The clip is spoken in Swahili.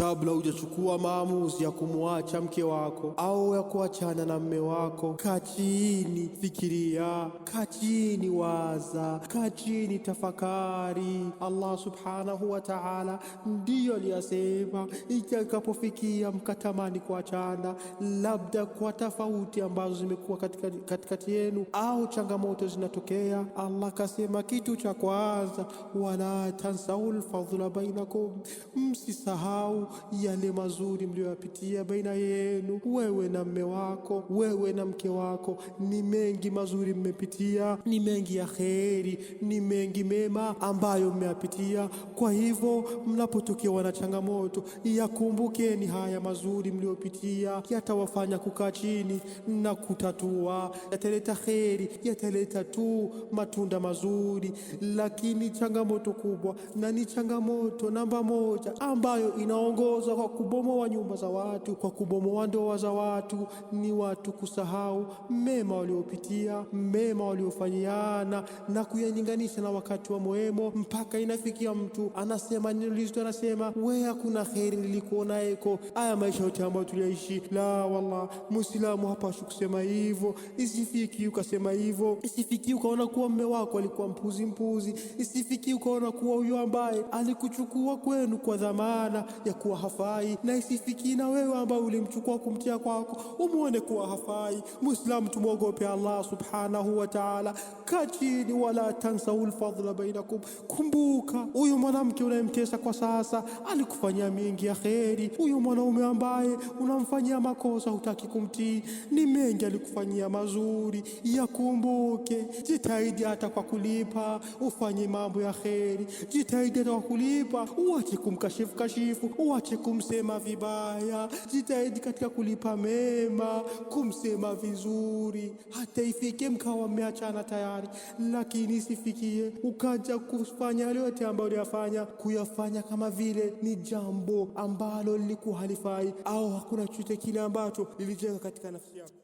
Kabla hujachukua maamuzi ya kumwacha mke wako au ya kuachana na mme wako, kaa chini, fikiria, kaa chini, waza, kaa chini, tafakari. Allah subhanahu wa ta'ala ndiyo aliyasema, itakapofikia mkatamani kuachana, labda kwa tofauti ambazo zimekuwa katikati yenu au changamoto zinatokea, Allah kasema kitu cha kwanza, wala tansaul fadhla bainakum, msisahau yale mazuri mliyoyapitia baina yenu, wewe na mme wako, wewe na mke wako. Ni mengi mazuri mmepitia, ni mengi ya kheri, ni mengi mema ambayo mmeyapitia. Kwa hivyo mnapotokewa na changamoto, yakumbukeni haya mazuri mliyopitia, yatawafanya kukaa chini na kutatua, yataleta kheri, yataleta tu matunda mazuri. Lakini changamoto kubwa na ni changamoto namba moja ambayo inaongoza kwa kubomoa nyumba za watu, kwa kubomoa ndoa za watu, ni watu kusahau mema waliopitia, mema waliofanyiana na kuyalinganisha na wakati wa mwemo, mpaka inafikia mtu anasema neno lizito, anasema we, hakuna kheri nilikuona eko haya maisha yote ambayo tuliishi. La, wallah, muislamu hapashi kusema hivyo. Isifiki ukasema hivyo, isifiki ukaona kuwa mme wako alikuwa mpuzi mpuzi, isifiki ukaona kuwa huyo ambaye alikuchukua kwenu kwa dhamana ya kuwa hafai, na isifiki na wewe ambaye ulimchukua kumtia kwako umuone kuwa hafai. Muislamu, tumwogope Allah subhanahu wa ta'ala. Kaa chini, wala tansau lfadla bainakum. Kumbuka huyu mwanamke unayemtesa kwa sasa alikufanyia mingi ya kheri. Huyu mwanaume ambaye unamfanyia makosa hutaki kumtii, ni mengi alikufanyia mazuri, yakumbuke. Jitahidi hata kwa kulipa ufanye mambo ya kheri, jitahidi hata kwa kulipa, uache kumkashifu kashifu, uache kumsema vibaya. Jitahidi katika kulipa mema, kumsema vizuri, hata ifike mkawa mmeachana tayari, lakini isifikie ukaja kufanya yote ambayo uliyafanya, kuyafanya kama vile ni jambo ambalo lilikuwa halifai au hakuna chochote kile ambacho lilijenga katika nafsi yako.